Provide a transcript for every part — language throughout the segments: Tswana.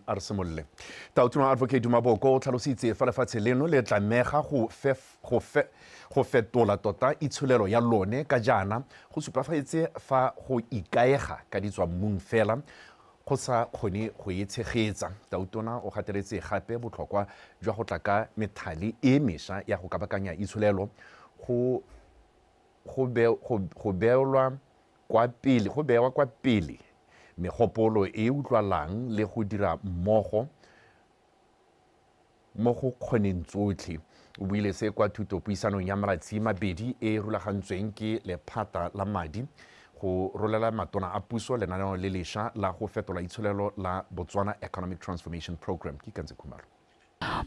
A re simolole. Tautona Advocate Duma Boko o tlhalositse fa lefatshe leno le tlamega go go fe go fetola tota itsholelo ya lone ka jaana go supafetse fa go ikaega ka ditswammung fela go sa kgone go e tshegetsa. Tautona o gateletse gape botlhokwa jwa go tla ka methale e mesha ya go kabakanya itsholelo go go be go go beelwa kwa pele go bewa kwa pele megopolo e e utlwalang le go dira mmogo mo go kgoneng tsotlhe. O buile se kwa thutopuisanong ya malatsi mabedi e e rulagantsweng ke lephata la madi go rolela matona a puso lenaneo le lesha la go fetola itsholelo la Botswana Economic Transformation Program. Ke Kantse Khumalo.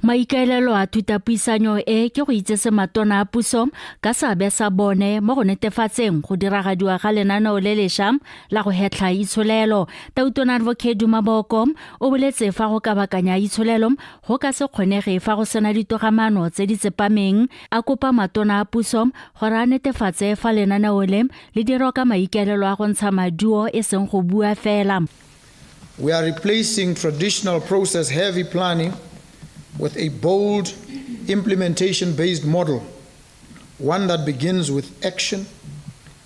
Maikaelelo a thutapuisanyo e ke go itsese matona a puso ka seabe sa bone mo go netefatseng go diragadiwa ga lenaneo le lesha la go hetlha itsholelo. Tautona Advocate Duma Boko o boletse fa go kabakanya itsholelo go ka se kgonege fa go sena ditogamaano tse di tsepameng, a kopa matona a puso gore a netefatse fa lenaneo le le dirwa ka maikaelelo a go ntsha maduo e seng go bua fela. We are replacing traditional process heavy planning with a bold implementation based model, one that begins with action,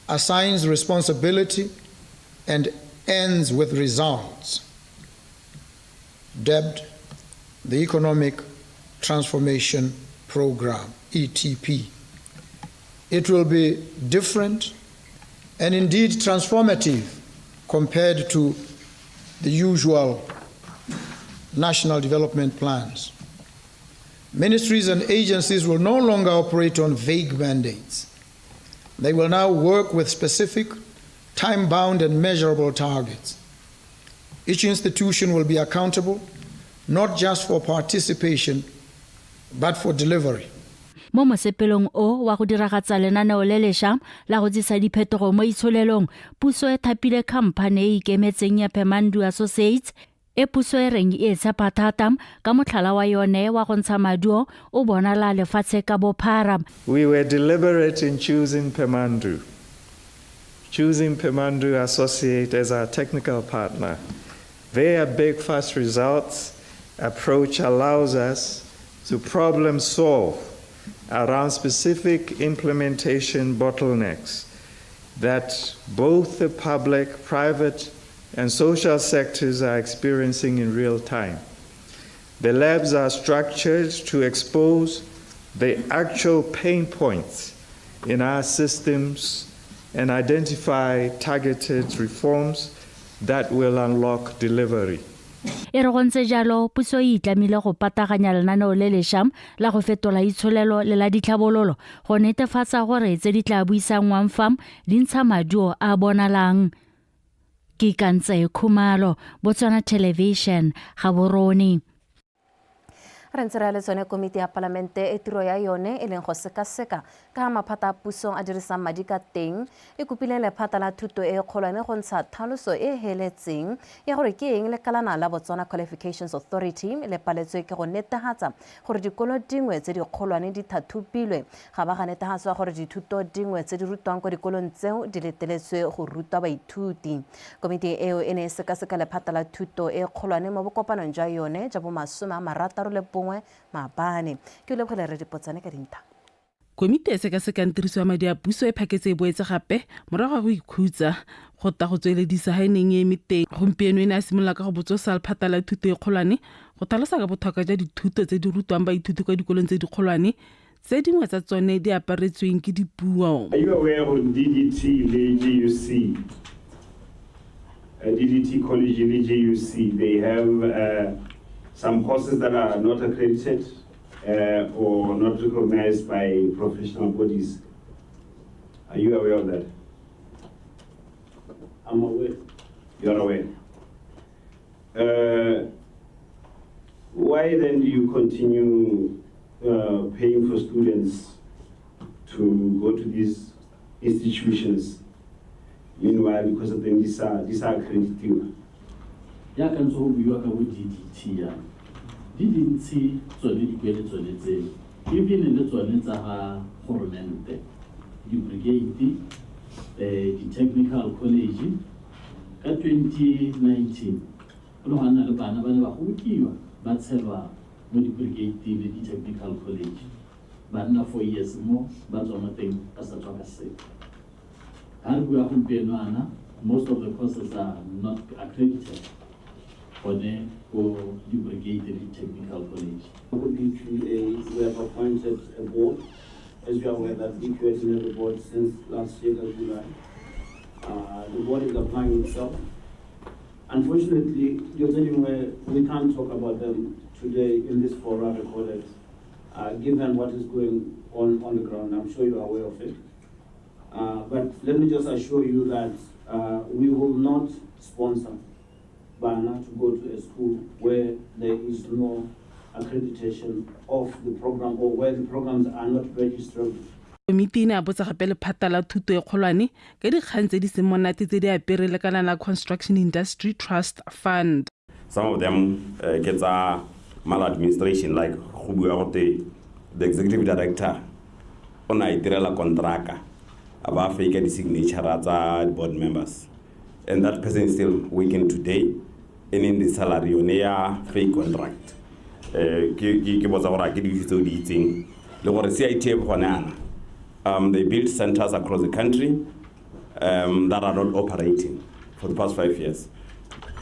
assigns responsibility, and ends with results. Dubbed the Economic Transformation Program, ETP. It will be different and indeed transformative compared to the usual national development plans. Ministries and agencies will no longer operate on vague mandates. They will now work with specific, time bound, and measurable targets. Each institution will be accountable not just for participation, but for delivery. Mo mosepelong o wa go diragatsa lenaneo le lesha la go tsisa diphetogo mo itsholelong, puso e thapile khamphane e ikemetseng ya Pemandu Associates e puso e reng e tshepa thata ka motlhala wa yone wa go ntsha maduo o bonala lefatshe ka bophara. We were deliberate in choosing Pemandu. Choosing Pemandu Associate as our technical partner. Their big fast results approach allows us to problem solve around specific implementation bottlenecks that both the public, private, and social sectors are experiencing in real time. The labs are structured to expose the actual pain points in our systems and identify targeted reforms that will unlock delivery. E re go ntse jalo, puso e itlamile go pataganya lenaneo le lesha la go fetola itsholelo le la ditlhabololo go netefatsa gore tse di tla buisanngwang fa di ntsha maduo a bonalang. Ke Kantse Khumalo, Botswana Television, Gaborone. Re ntse re ya le tsone. Komiti ya palamente e tiro ya yone e leng go sekaseka ka ga maphata a puso a dirisang madi ka teng e kopile lephata la thuto e kgolwane go ntsha tlhaloso e e heletseng ya gore ke eng lekalana la Botswana Qualifications Authority le paletswe ke go netefatsa gore dikolo dingwe tse dikgolwane di thathupilwe, ga ba ga netefatswa gore dithuto dingwe tse di rutwang kwa dikolong tseo di leteletswe go rutwa baithuti. Komiti eo e ne e sekaseka lephata la thuto e kgolwane mo bokopanong jwa yone jwa bo 61 maabane. Ke o lebogile re dipotsane ka dintlha. Komiti e sekasekang tiriso ya madi a puso e phaketse e boetse gape morago ga go ikhutsa go ta go tsweledisa ga e neng e eme teng. Gompieno e ne a simolola ka go botsosa lephata la thuto e kgolwane go tlhalosa ka botlhokwa jwa dithuto tse di rutwang baithuti kwa dikolong tse dikgolwane, tse dingwe tsa tsone di aparetsweng ke dipuo. Are you aware gore DDT le GUC, DDT College le GUC, they have some courses that are not accredited or not recognized by professional bodies? Are you aware of that? I'm aware. You are aware. Why then do you continue paying for students to go to these institutions? Meanwhile, because of them, these are accredited. Jaaka ntse go buiwa ka bo DDT yana, di dintsi tsone dikwele tsone tseo, even le tsone tsa ga goromente, di-brigade, di-technical college ka 2019. Go ne gwa nna le bana ba ne ba gobokiwa ba tshelwa mo di-brigade le di-technical college, ba nna 4 years mo, ba tswa mo teng ba sa tswa ka sepe. Ga re bua gompieno ana, most of the courses are not accredited gone ko di-brigade le di-technical college. BQA, we have appointed a board. As you are aware that BQA has been the board since last year, July. The board is applying itself. Unfortunately, you're telling where we can't talk about them today in this forum recorded, given what is going on the ground. I'm sure you are aware of it. But let me just assure you that we will not sponsor bana to go to a school where there is no accreditation of the program or where the programs are not registered. Komiti e ne a botsa gape lephata la thuto e kgolwane ka dikgang tse di seng monate tse di apere lekala la Construction Industry Trust Fund. Some of them ke tsa maladministration, like go bua gote the executive director o ne a itirela kontraka, a ba fake di-signature tsa board members, and that person is still working today, earning the salary yone ya fake contract. Ke botsa gore a ke di-issue tse o di itseng, le gore CITF gone ana, they built centers across the country that are not operating for the past 5 years.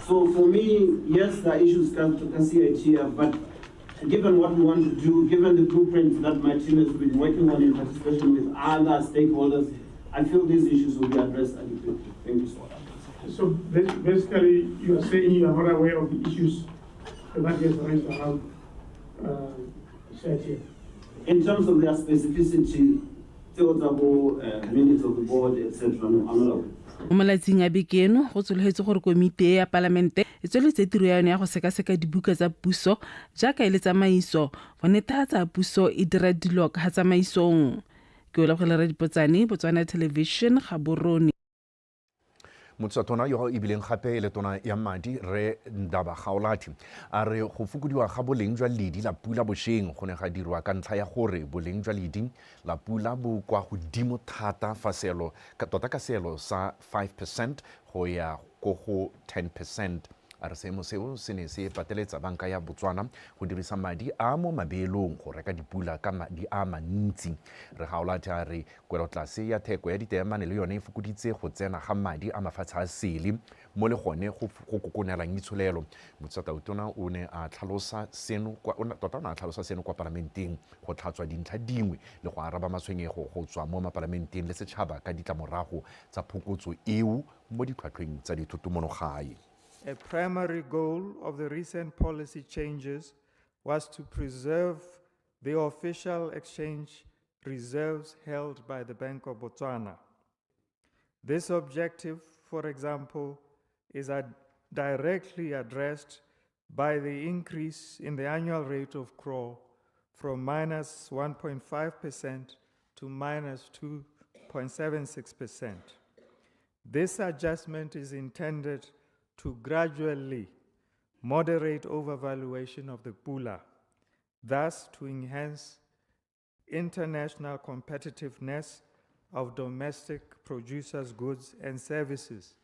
So for me, yes, there are issues come to CITF, but given what we want to do, given the blueprint that my team has been working on in participation with other stakeholders, I feel these issues will be addressed adequately. Thank you so much. So basically, you are saying you are not aware of the issues that has raised around CITF. In terms of their specificity, tseo tsa bo minutes of the board, etc., no, I'm not aware. Mo malatsing a beke eno go tshologetse gore komiti e ya palamente e tsweletse tiro ya yone ya go sekaseka dibuka tsa puso jaaka e le tsamaiso go netefatsa puso e dira dilo ka ga tsamaisong. Ke o lebogele Radipotsane, Botswana Television, Gaborone. Motswatona yo ebileng gape e le tona ya madi, re Ndaba Gaolathe, a re go fokodiwa ga boleng jwa ledi la pula bošweng go ne ga dirwa ka ntlha ya gore boleng jwa ledi la pula bo kwa godimo thata fa seelo tota ka seelo sa 5% go ya ko go 10%. A re seemo seo se ne se pateletsa banka ya Botswana go dirisa madi a mo mabeelong go reka dipula ka madi a mantsi. Re Gaolathe a re kwelotlase ya theko ya diteemane le yone e fokoditse go tsena ga madi a mafatshe a sele mo le gone go kokonelang itsholelo. Motswatautona o ne a tlhalosa seno tota o ne a tlhalosa seno kwa palamenteng go tlhatswa dintlha dingwe le go araba matshwenyego go tswa mo mapalamenteng le setšhaba ka ditlamorago tsa phokotso eo mo ditlhwatlhweng tsa dithoto mono gae. A primary goal of the recent policy changes was to preserve the official exchange reserves held by the Bank of Botswana. This objective, for example, is directly addressed by the increase in the annual rate of crawl from minus 1.5% to minus 2.76%. This adjustment is intended to gradually moderate overvaluation of the pula, thus to enhance international competitiveness of domestic producers' goods and services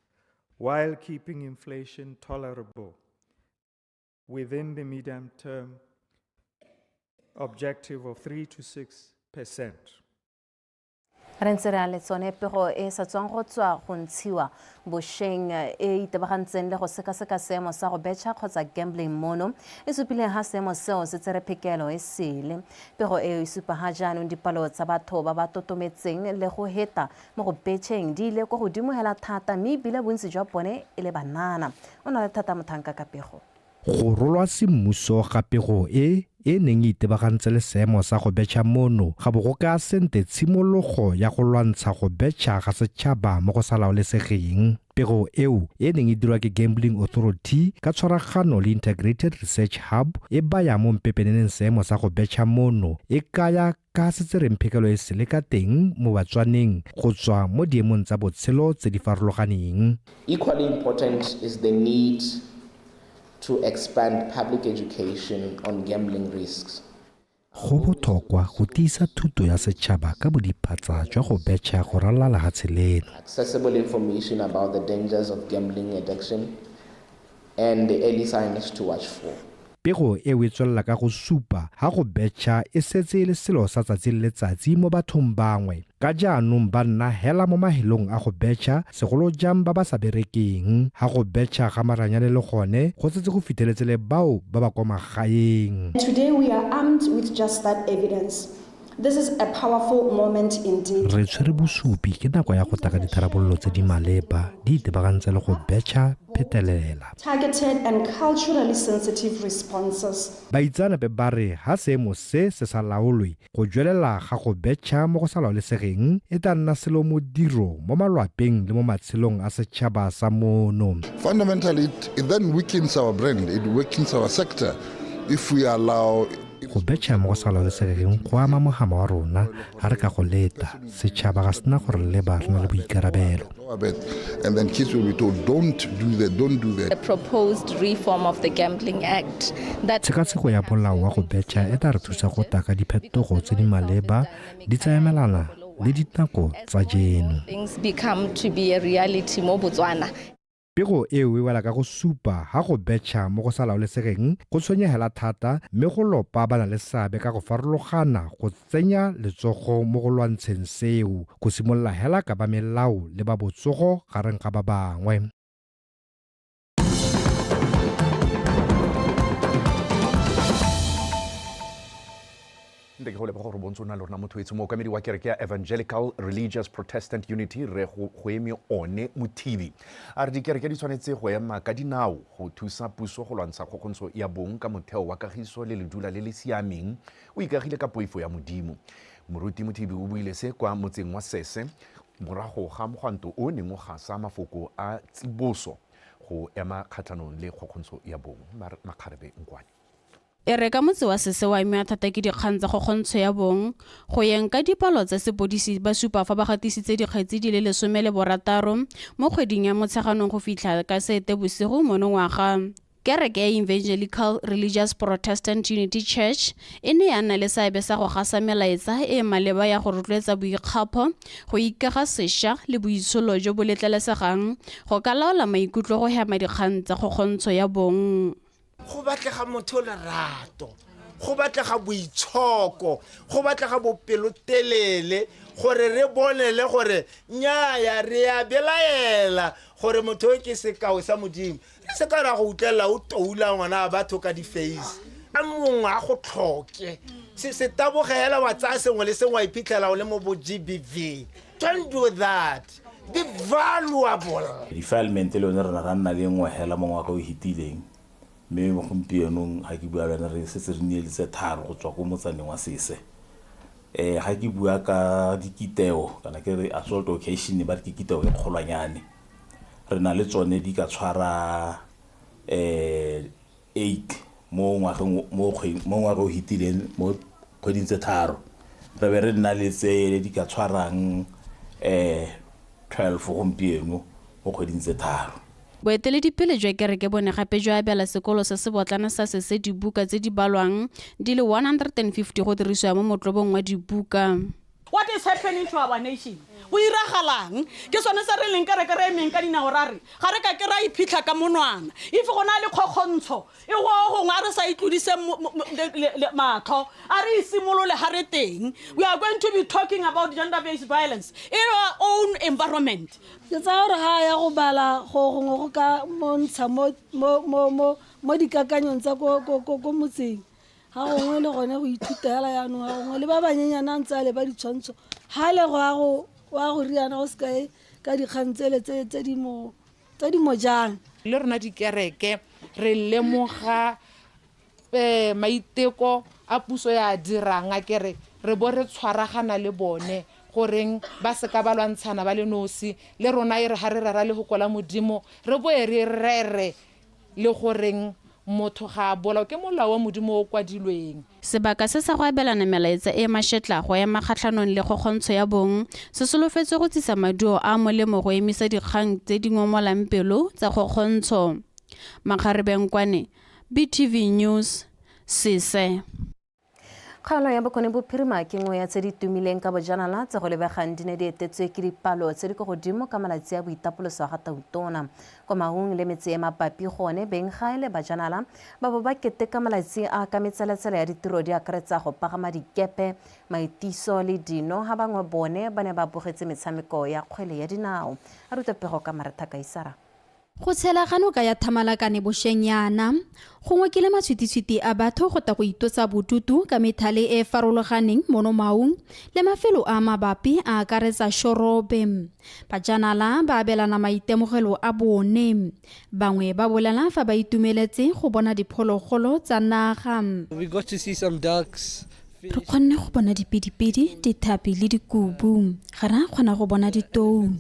while keeping inflation tolerable within the medium term objective of 3 to 6%. Re ntse re a le tsone pego e sa tswang go tswa go ntshiwa bošweng e itebagantseng le go sekaseka seemo sa go betšha kgotsa gambling mono e supile ga seemo seo se tsere phekelo e sele. Pego eo e supa ga jaanong dipalo tsa batho ba ba totometseng le go heta mo go betšheng di ile kwa godimo hela thata, mme ebile bontsi jwa bone e le banana. O na le thata mothanka ka pego. Go rolwa semmuso ga pego e e neng e itebagantse le seemo sa go betšha mono ga bo go ka sente tshimologo ya go lwantsha go betšha ga setšhaba mo go sa laolesegeng. Pego eo e neng e dirwa ke Gambling Authority ka tshwaragano le Integrated Research Hub e baya mo mpepeneneng seemo sa go betšha mono, e kaya ka se tsereng phekelo e sele ka teng mo Batswaneng go tswa mo diemong tsa botshelo tse di farologaneng. Equally important is the need to expand public education on gambling risks. Go botlhokwa go tiisa thuto ya setšhaba ka bodiphatsa jwa go betšha go ralala lehatshe leno. Accessible information about the dangers of gambling addiction. and the early signs to watch for. Pego eo e tswelela ka go supa ha go betšha e setse e le selo sa tsatsi le letsatsi mo bathong bangwe ka jaanong ba nna hela mo mahelong a go betšha segolo jang ba ba sa berekeng ha go betšha ga maranyane le gone go setse go fitlheletse le bao ba ba kwa magaeng. Today we are armed with just that evidence. This is a powerful moment indeed. Re tshwere bosupi ke nako ya go tla ka ditharabololo tse di maleba di itebagantse le go betšha phetelela. Targeted and culturally sensitive responses. Baitseanape ba re ha seemo se se sa laolwe go jwelela ga go betšha mo go sa laolesegeng e tla nna selo modiro mo malwapeng le mo matshelong a setšhaba sa mono. Fundamentally, it then weakens our brand, it weakens our sector if we allow Go betšha mo go sa laolesegeng go ama mogama wa rona ga re ka go leta setšhaba ga sena gore leba re na le boikarabelo. And then kids will be told, don't do that, don't do that. The proposed reform of the Gambling Act that Tshekatsheko ya molao wa go betšha e tla re thusa go taka diphetogo tse di maleba di tsaemelana le dinako tsa jeno. things become to be a reality mo Botswana. Pego eo e wela ka go supa ha go betšha mo go sa laolesegeng go tshwenyegela thata mme go lopa ba na le seabe ka go farologana go tsenya letsogo mo go lwantsheng seo go simolola hela ka ba melao le ba botsogo gareng ga ba bangwe. Nte ke go leboga gore bontse o na le rona motho etsho mookamedi wa kereke ya Evangelical Religious Protestant Unity re go eme one Mothibi a re dikereke di tshwanetse go ema ka dinao go thusa puso go lwantsha kgokgontsho ya bong ka motheo wa kagiso le ledula le le siameng o ikagile ka poifo ya Modimo. Moruti Mothibi o buile se kwa motseng wa Sese morago ga mogwanto o neng o gasa mafoko a tsiboso go ema kgatlhanong le kgokgontsho ya bong. Makgarebe Nkwane. E re ka motse wa Sese wa amiwa thata ke dikgang tsa kgokgontsho ya bong, go yeng ka dipalo tsa sepodisi ba supa fa ba gatisitse dikgetsi di le 16 mo kgweding ya Motsheganong go fitlha ka Seetebosigo monongwaga. Kereke ya Evangelical Religious Protestant Unity Church e ne ya nna le seabe sa go gasa melaetsa e e maleba ya go rotloetsa boikgapho, go ikaga sešwa le boitsholo jo bo letlelesegang go ka laola maikutlo go hema dikgang tsa kgokgontsho ya bong. Go batlega motho lerato, go batlega boitshoko, go batlega bopelotelele gore re bone le gore nnyaya re a belaela gore motho o ke sekao sa Modimo. Re se ka ra go utlwelela o toula ngwana a batho ka di-face. A mongwe a go tlhoke. Se tabogela wa tsaya sengwe le sengwe wa iphitlhela o le mo bo GBV. Don't do that. Be valuable. Defilement le yone re na ra nna le nngwe hela mo ngwaga o fetileng. Mme mo gompienong ga ke bua le wena re setse re neeletse 3 go tswa ko motsaneng wa Sese. Ga ke bua ka dikiteo kana ke re assault occasion ba re ke kiteo e kgolwanyane. Re na le tsone di ka tshwara 8 mo ngwageng mo kgweng mo ngwaga o fetileng mo kgweding tse 3. Re be re nna le tse di ka tshwarang 12 gompieno mo kgweding tse 3. Boeteledipele jwa kereke bone gape jwa abela sekolo se se botlana sa Sese dibuka tse di balwang di le 150 go dirisiwa mo motlobong wa dibuka. What is happening to our nation? Go iragalang? Ke sone se re leng kereke re emeng ka dinao ra re ga re ka ke ra iphitlha ka monwana. If go na le kgokgontsho e go gongwe a re sa itlodiseng matlho, a re isimolole ga re teng. We are going to be talking about gender-based violence in our own environment. Ke tsaya gore ga ya go bala go gongwe go ka montsha mo dikakanyong tsa ko motseng. Ga gongwe le gone go ithuta hela jaanong, ga gongwe le ba banyenyane a ntse a leba ditshwantsho. Ga le go a go, wa go riana go sekae ka dikgang tsele tse di mo, tse di mo jang. Le rona dikereke re lemoga maiteko a puso ya dirang a kere re bo re tshwaragana le bone goreng ba se ka ba lwantshana ba le nosi. Le rona e re ga re rera le go kola Modimo re boe re rere le goreng motho ga a bolao ke molao wa Modimo o kwadilweng. Sebaka se sa go abelana melaetsa e mashetla go ema kgatlhanong le kgokgontsho ya bong se solofetswe go tsisa maduo a molemo go emisa dikgang tse di ngomolang pelo tsa kgokgontsho. Makgarebe Nkwane, BTV News, Sese. Kgaolo ya Bokone Bophirima ke nngwe ya tse di tumileng ka bojanala tse go lebegang di ne di etetswe ke dipalo tse di kwa godimo ka malatsi a boitapoloso a ga Tautona. Kwa Maung le metse e mabapi gone, beng gae le bajanala ba bo ba keteka malatsi a ka metseletsele ya ditiro di akaretsa go pagama dikepe, maitiso le dino, ha bangwe bone ba ne ba bogetse metshameko ya kgwele ya dinao. A rutwa pego ka Maretha Kaisara. Go tshela ga noka ya Thamalakane bosheng yana, go ngokile matshwititshwiti a batho go tla go itlosa bodutu ka methale e e farologaneng mono Maung le mafelo a mabapi a akaretsa Shorobe. Bajanala ba abelana maitemogelo a bone. Bangwe ba bolela fa ba itumeletse go bona diphologolo tsa naga. We got to see some ducks. Re kgonne go bona dipidipidi, dithapi le dikubu. Ga re a kgona go bona ditou.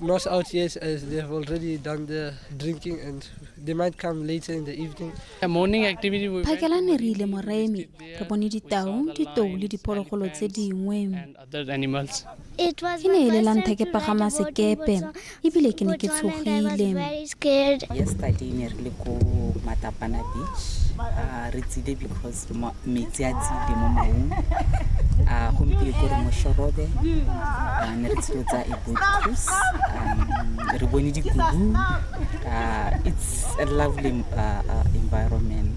Not out yet as they've already done the drinking and they might come later in the evening. Morning activity we Phakela ne re ile Moremi, re bone ditau, ditou le diphologolo tse dingwe. other animals. E ne e le la ntlha ke pagama sekepe, ebile ke ne ke tshogile. Yesterday ne re le ko Matapana Beach. Re tsile because metsi a tsile mo Maung. Gompieno ko re mo Shorobe. Ne re tsile tsa a boat cruise. Re bone dikubu. It's a lovely environment.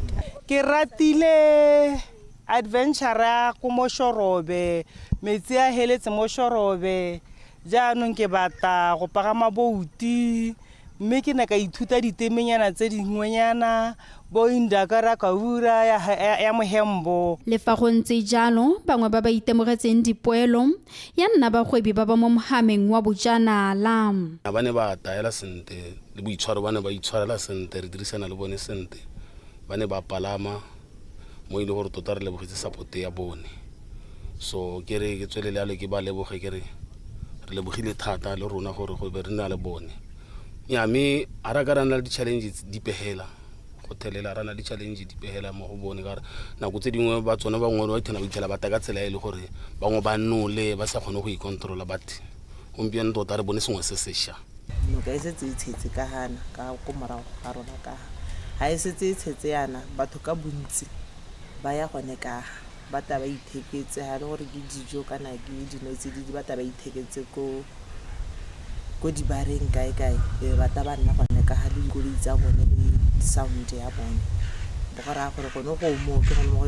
Ke ratile adventure ko mo Shorobe, metsi a heletse mo Shorobe. Jaanong ke batla go pagama bouti, mme ke ne ka ithuta ditemenyana tse dingwenyana, bo Indakara Kaura ya Mohembo. Le fa go ntse jalo, bangwe ba ba itemogetseng dipoelo ya nna bagwebi ba ba mo mohameng wa bojanala. Ba ne ba taela sentle le boitshwaro, ba ne ba itshwarela sentle, re dirisana le bone sentle. Ba ne ba palama mo e le gore tota re lebogetse support ya bone. So ke re ke tswelele yalo ke ba leboge, ke re re lebogile thata le rona gore go be re na le bone. Ya mme ha ra ka ra nna le di-challenge dipe hela, go thelela ra na le di-challenge dipe hela mo go bone, ka gore nako tse dingwe ba tsone bangwe ba ithena ba itlhela ba ta ka tsela e le gore bangwe ba nole ba sa kgone go icontrola, but gompieno tota re bone sengwe se sesha. Noka e setse e tshetse ka gana ka ko morago ga rona ka ga e setse e tshetse yana, batho ka bontsi ba ya gone ka ga ba ta ba itheketse, ga le gore ke dijo kana ke dino tse di ba ta ba itheketse ko ko dibareng kae kae, e ba ta ba nna gone ka ga le dikoloi tsa bone le sound ya bone. Bo go raya gore gone go moo ke gone mo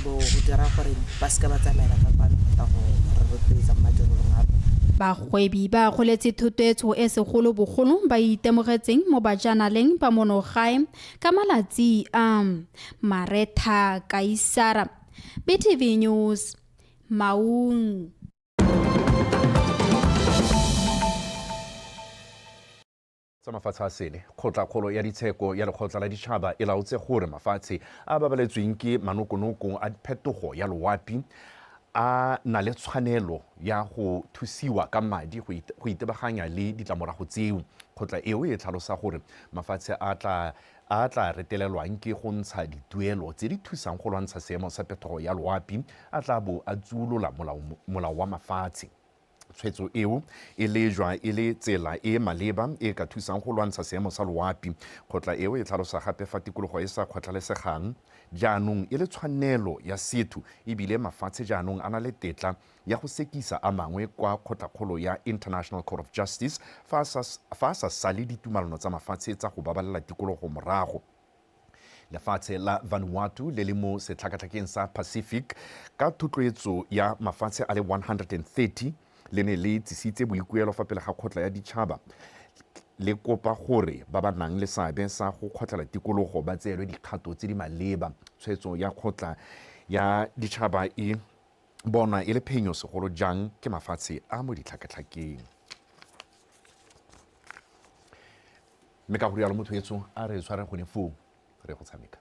go dira gore ba seka ba tsamaela ka kwano go tla go re rotloetsa mo madirelong a rona. Bagwebi ba goletse thotloetso e segolobogolo ba itemogetseng mo bajanaleng ba mono gae ka malatsi a. Maretha Kaisara, BTV News, Maung. Tsa mafatshe a sele, kgotlakgolo ya ditsheko ya lekgotla la ditšhaba e laotse gore mafatshe a babaletsweng ke manokonoko a phetogo ya loapi a na le tshwanelo ya go thusiwa ka madi go itebaganya le ditlamorago tseo. Kgotla eo e tlhalosa gore mafatshe a tla retelelwang ke go ntsha dituelo tse di thusang go lwantsha seemo sa phetogo ya loapi a tla bo a tsuolola molao wa mafatshe. Tshwetso eo e lejwa e le tsela e maleba e ka thusang go lwantsha seemo sa loapi. Kgotla eo e tlhalosa gape fa tikologo e sa kgotlhalesegang jaanong e le tshwanelo ya setho, ebile mafatshe jaanong a na le tetla ya go sekisa a mangwe kwa kgotlakgolo ya International Court of Justice fa a sa sale ditumalano tsa mafatshe tsa go babalela tikologo morago. Lefatshe la Vanuatu le le mo setlhakatlhakeng sa Pacific ka thotloetso ya mafatshe a le 130 le ne le tsisitse boikuelo fa pele ga kgotla ya ditšhaba le kopa gore ba ba nang le seabe sa go kgotlhela tikologo ba tseelwe dikgato tse di maleba. Tshwetso ya kgotla ya ditšhaba e bonwa e le phenyo segolo jang ke mafatshe a mo ditlhakatlhakeng. Mme ka go rialo motho etso a re tshware gone foo re go tshameka.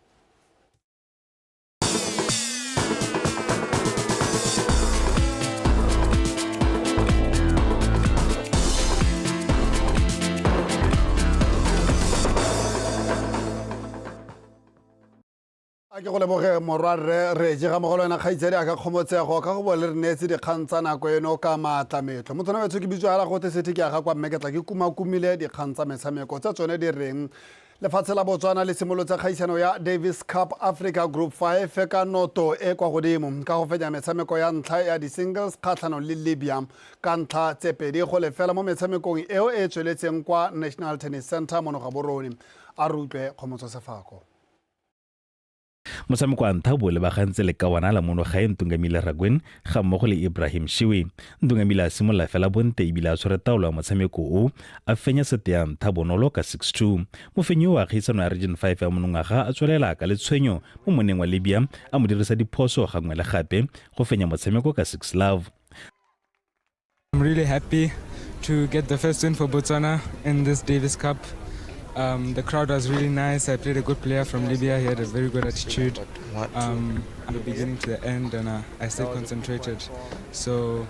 A ke go leboge morwarre re je ga mogolo wena kgaitsadi a ka kgomotsego ka go bo le re neetse dikgang tsa nako eno ka maatlametlo. Motswana wetsho ke bitswa ala gote sethe ke aga kwa mme ke tla ke kumakumile dikgang tsa metshameko tsa tsone di reng. Lefatshe la Botswana le simolotse kgaisano ya Davis Cup Africa Group 5 ka noto e kwa godimo ka go fenya metshameko ya ntlha ya di-singles kgatlhanong le Libya ka ntlha tse 2-0 mo metshamekong eo e tsweletseng kwa National Tennis Centre mono Gaborone. A re utlwe Kgomotso Sefako. Motshameko wa ntlha o bo lebagantse lekawana la mono gae Ntungamile Ragwen ga mmogo le Ibrahim Shiwe. Ntungamile a simolola fela bonte ebile a tshwere taolo ya motshameko o, a fenya sete ya ntlha bonolo ka 6-2. Mofenyi o wa kgaisano ya Region 5 ya monongwaga a tswelela ka letshwenyo mo moneng wa Libya a mo dirisa diphoso gangwe le gape go fenya motshameko ka 6-love. I'm really happy to get the first win for Botswana in this Davis Cup. The crowd was really nice. I played a good player from Libya. He had a very good attitude from the beginning to the end, and I stayed concentrated. So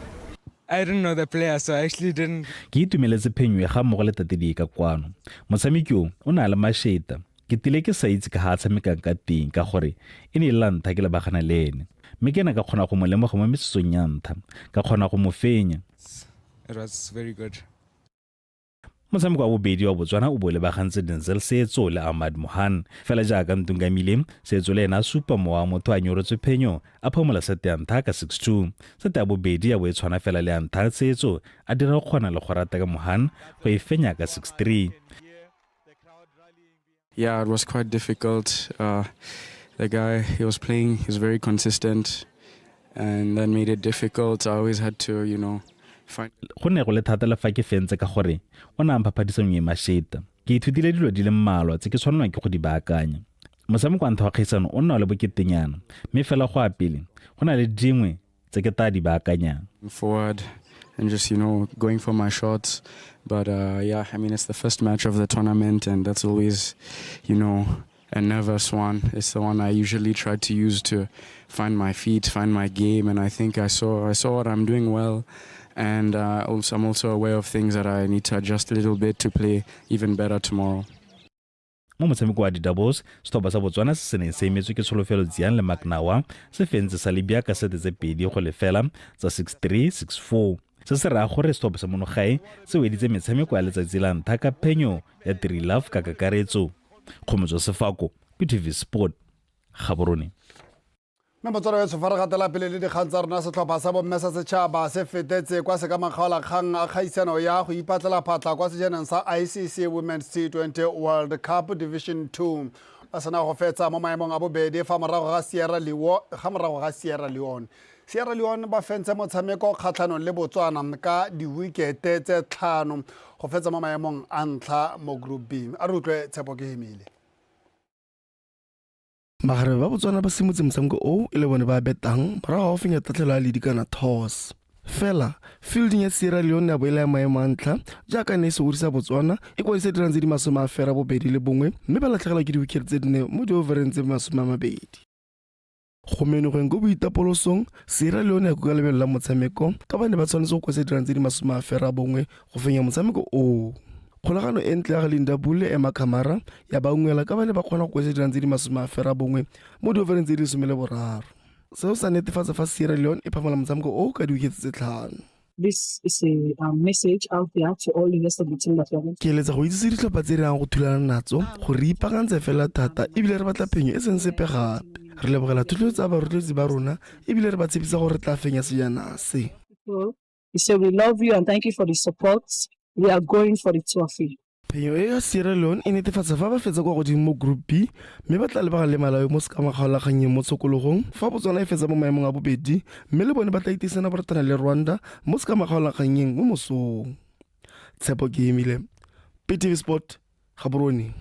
I didn't know the player, so I actually didn't. Ke itumeletse phenyo e ga mmogo le tatedi ka kwano. Motshameki o o ne a le mašeta. Ke tile ke sa itse ka ga a tshamekang ka teng ka gore e ne e le la ntlha ke lebagana le ene. Mme ke ne ka kgona go mo lemoga mo metsotsong ya ntlha, ka kgona go mo fenya. It was very good. Motshameko wa bobedi wa Botswana o bo lebagantse Denzel Seetso le Ahmad Mohan. Fela jaaka Ntungamile, Seetso le ena a supa mowa wa motho a nyoretswe phenyo, a phamola sete ya ntlha ka 6-2. Sete ya bobedi ya bo e tshwana fela le ya ntlha, Seetso a dira go kgona le go rata ka Mohan go e fenya ka 6-3. Yeah, it was quite difficult. The guy he was playing, he was very consistent, and that made it difficult. I always had to find. Go ne go le thata le fa ke fentse ka gore o ne a mphaphadisa e mašeta. Ke ithutile dilo di le mmalwa tse ke tshwanelwang ke go di baakanya. Motshameko wa ntlha wa kgaisano o nna o le boketenyana, mme fela go a pele go na le dingwe tse ke tla di baakanyang. Forward and just going for my shots. But yeah, I mean, it's the first match of the tournament, and that's always a nervous one. It's the one I usually try to use to find my feet, find my game, and I think I saw what I'm doing well, and also I'm also aware of things that I need to adjust a little bit to play even better tomorrow. Mo motshameko wa di-doubles, setlhopha sa Botswana se se neng se emetswe ke Tsholofelo Tsiang le Maknawa se fentse sa Libya ka sete tse 2-0 tsa 6-3, 6-4. Se se raya gore setlhopha sa monogae se weditse metshameko ya letsatsi la ntlha ka phenyo ya 3-love ka kakaretso. Kgomotso Sefako, BTV Sport, Gaborone. Mme motswadi wa fa re gatela pele le dikgang tsa rona, setlhopha sa bomme sa setšhaba se fetetse kwa sekamakgaolakgang a kgaisano ya go ipatlela phatla kwa sejaneng sa ICC Women's T20 World Cup Division 2 ba sena go fetsa mo maemong a bobedi fa morago ga Sierra Leone. Ga morago ga Sierra Leone, Sierra Leone ba fentse motshameko kgatlhanong le Botswana ka diwikete tse 5 go fetsa mo maemong a ntlha mo Group B. A re utlwe Tshepo ke Hemile. Magarebe ba Botswana ba simotse motshameko o e le bone ba betang morago ga go fenya tatlhelo ya ledi kana toss. Fela fielding ya Sierra Leone ya boela ya maemo a ntlha jaaka ne e sokodisa Botswana, e kwadisa dirang tse di 81 mme ba latlhegelwa ke diwikete tse 4 mo diovereng tse 20. Go menogeng ko boitapolosong, Sierra Leone ya kuka lebelo la motshameko ka ba ne ba tshwanetse go kwadisa dirang tse di 91 go fenya motshameko oo. Kgolagano e ntle ya ga Linda Bull le Emma Camara ya ba ungwela ka ba ne ba kgona go kwadisa dirang tse di 91 mo diovereng tse di 13. Seo sa netefatsa fa Sierra Leone e phamola motshameko o ka diwikete tse 5. This is a message out there to all the rest of the team that we are going Ke eletsa go itsise ditlhopha tse re yang go thulana natso gore re ipaakantse fela thata ebile re batla phenyo e seng sepe gape. Re lebogela thotloetso ya barotloetsi ba rona ebile re ba tshepisa gore re tla fenya sejana se. to. We say we love you and thank you for the support. We are going for the trophy. Phenyo e ya Sierra Leone e netefatsa fa ba fetsa kwa godimo mo Group B mme ba tla lebagana le Malawi mo sekamakgaolakgannyeng mo tshokologong, fa Botswana e fetsa mo maemong a bobedi mme le bone ba tla itisana boratana le Rwanda mo sekamakgaolakgannyeng mo mosong. Tshepo ke Emile, BTV Sport, Gaborone.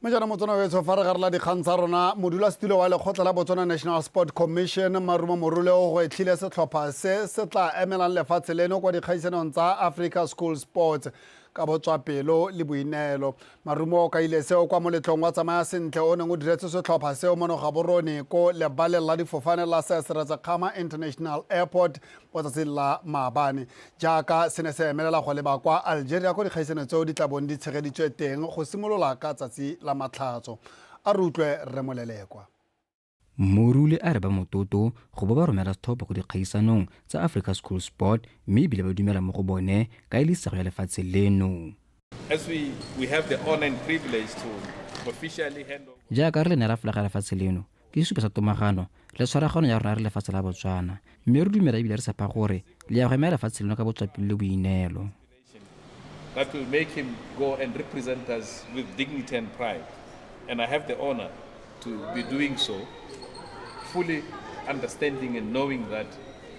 Mme jaana Motswana wetsho, fa re garela dikgang tsa rona, modulasetilo wa lekgotla la Botswana National Sport Commission, Marumo Morule, o gwetlhile setlhopha se se tla emelang lefatshe leno kwa dikgaisanong tsa Africa School Sports ka botswapelo le boineelo. Marumo o kaile seo kwa moletlong wa tsamaya sentle o neng o diretse setlhopha seo mono Gaborone ko lebaleng la difofane la Sir Seretse Khama International Airport mo tsatsing la maabane, jaaka se ne se emelela go leba kwa Algeria ko dikgaisano tseo di tla bong di tshegeditswe teng go simolola ka tsatsi la Matlhatso. A re utlwe Rre Molelekwa. Morule a re ba mototo go bo ba romela setlhopha go dikgaisanong tsa Africa School Sport mme ebile ba dumela mo go bone ka e le isego ya lefatshe leno. As we have the honor and privilege to Officially hand over. Jaaka re le neela folaga ya lefatshe leno, ke sesupo sa tomagano le tshwaragano ya rona re lefatshe la Botswana, mme re dumela ebile re tshepa gore le ya go emela lefatshe leno ka botswapelo le boineelo. That will make him go and represent us with dignity and pride. And I have the honor to be doing so, fully understanding and knowing that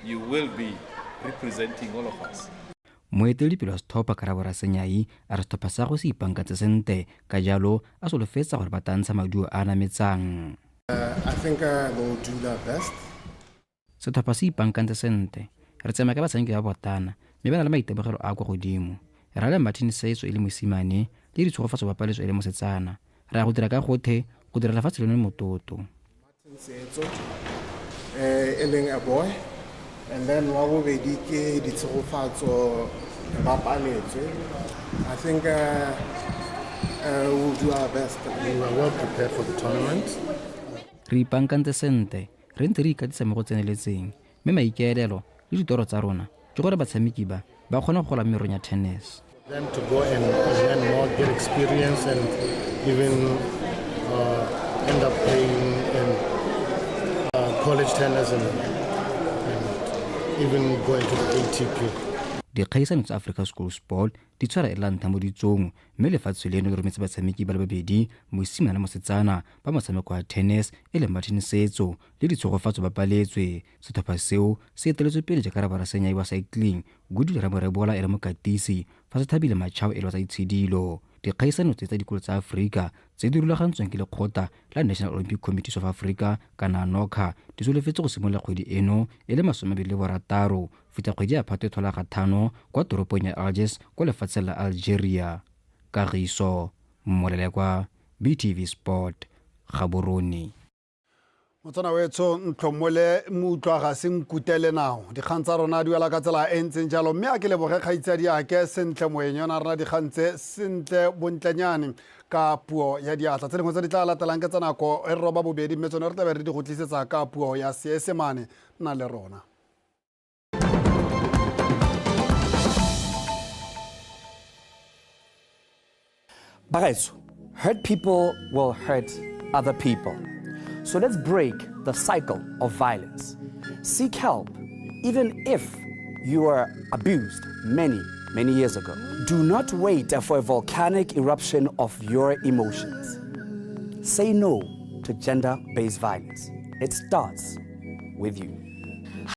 you will be representing all of us. Moeteledipele wa setlhopha Karabo Rasenyai a re setlhopha sa gagwe se ipankantse sente, ka jalo a solofetsa gore ba tla ntsha maduo a a nametsang. I think they will do their best. Setlhopha se ipankantse sente. Re tsamaya ka batshameki ba botana mme ba na le maitemogelo a a kwa godimo. Re na le Martin Seetso e le mosimane le Ditshegofatso Bapaletso e le mosetsana. Re ya go dira ka gothe go dira lefatshe leno mototo. Martin Seetso e leng a boy and then wa bobedi ke Ditshegofatso Bapaletswe. I think we'll do our best. We were well prepared for the tournament. Re ipankantse sente, re ntse re ikatisa mo go tseneletseng, mme maikaelelo le ditoro tsa rona ke gore batshameki ba ba kgone go gola mo merong ya tennis. Them to go and learn more, get experience, and even end up playing in college tennis and even going to the ATP. Dikgaisano tsa Africa School Sport di tshwara e la ntlha mo ditsong, mme lefatshe leno le rometse batshameki ba le babedi, mosimane le mosetsana, ba motshameko wa tennis e leng Martin Setso le Ditshegofatso Bapaletswe. Setlhopha seo se eteletswe pele jaaka Raborasenyai wa cycling, Goodwill Ramorebola e le mokatisi, fa Sethabile Machao e le wa tsa itshidilo. Dikgaisano tse tsa dikolo tsa Aforika tse di rulagantsweng ke lekgotla la National Olympic Committees of Africa kana NOCA di solofetse go simolola kgwedi eno e le 26 fitlha kgwedi ya Phatwe tlhola ga 5 kwa toropong ya Algiers kwa lefatsheng la Algeria. Kagiso Molelekwa, BTV Sport, Gaborone. Motswana wetsho ntlhomole moutlwa ga se nkutele nao. Dikgang tsa rona di wela ka tsela e ntseng jalo, mme a ke leboge kgaitsadi ake Sentle Moeng yona rena dikgang tse sentle bontlenyane ka puo ya diatla. Tse dingwe tse di tla latelang ke tsa nako e roba bobedi, mme tsone re tlabe re di go tlisetsa ka puo ya Seesemane. Nna le rona. Bagaetsho, hurt people will hurt other people. So let's break the cycle of violence. Seek help, even if you were abused many, many years ago. Do not wait for a volcanic eruption of your emotions. Say no to gender-based violence. It starts with you.